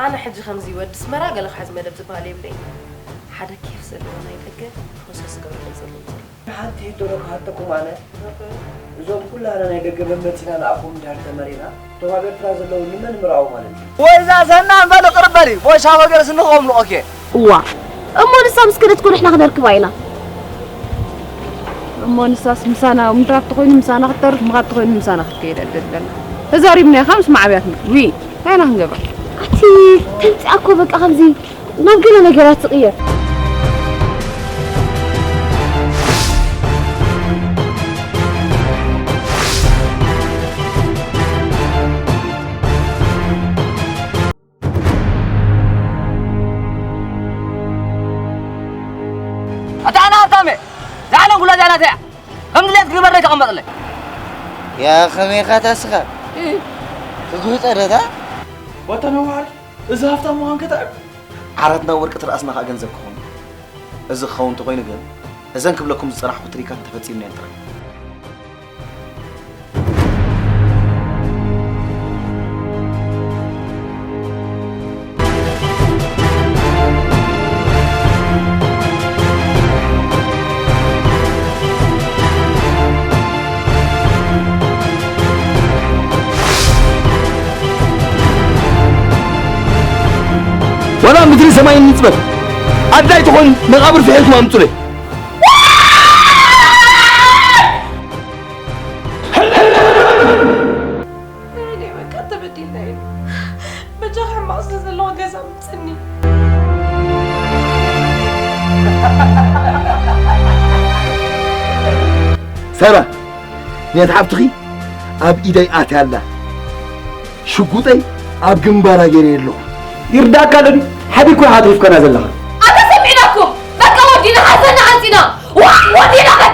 ኣነ ሕጂ ከምዚ ወዲ ኣስመራ ገለ ክሕዝ መደብ ዝበሃል የብለይን። ሓደ ኬፍ ዘለዎ ናይ ደገ ፕሮሰስ ክገብረለይ ዘለዉ ዘሎ። ሓንቲ ሕቶ ዶ ክሓተኩም ኣነ? እዞም ኩላህና ናይ ደገ መመጺና ንኣኹም እንድሕር ተመሪና፣ እቶም ኣብ ኤርትራ ዘለዉ ንመን ምርኣው ማለት እዩ? ወይዛ ሰናም በሊ ቅርብ በሊ፣ ቦሻ ወገርስ ንኸም ንኦኬ። እዋ እሞ ንሳ ምስ ከደት ኮ ንሕና ክነርክባ ኢና። እሞ ንሳስ ምሳና ምድራፍ ተኾይኑ ምሳና ክትተርፍ፣ ምኻድ ተኾይኑ ምሳና ክትከይድ ዕድል ኣለና። ተዛሪብናዮ ካብ ምስ ማዕብያትና። ዊ፣ እንታይ ኢና ክንገብራ? ኣቲ ተምጽኣ እኮ በቃ ከምዚ ናብ ገለ ነገራት ትቕየር። ኣታ ኣና ሃብታመ፣ ዝዓለም ኩላ እዚኣ ናተይ እያ። ከም ድሌት ግበረለይ ተቐመጥለይ። ያ ኸመይ ኢኻ ታስኻ? እ። ትጉህ ጸረታ? ወታ ነዋሪ፣ እዚ ሃብታም ምዃን ከ እንታይ እዩ? ዓራትና ወርቂ ትርኣስና ኸኣ ገንዘብ ክኸውን። እዚ ክኸውን እንተኾይኑ ግን፣ እዘን ክብለኩም ዝጸናሕኩ ትሪካት እንተፈጺምናየን ጥራይ። ዋላ ምድሪ ሰማይን ንጽበት፣ ኣድላይ ትኾን መቓብር ፍሒርኩም ኣምጹለይ። ናይ በቃ ተበዲልና እዩ። በጃኻ ሕማቕ ስለ ዘለዎ ገዛ ምጽኒ። ሰራ፣ ነቲ ሓብትኺ ኣብ ኢደይ ኣትያ ኣላ። ሽጉጠይ ኣብ ግንባራ ገይረ ኣለኹ። ይርዳእካ ኣሎ ድዩ? ሓቢርኩ ኢኻ ኣትሪፍካና ዘለኻ። ኣታ ሰሚዕናኩም። በቃ ወዲና ሓዘና ዓንጺና። ዋ፣ ወዲና በቃ።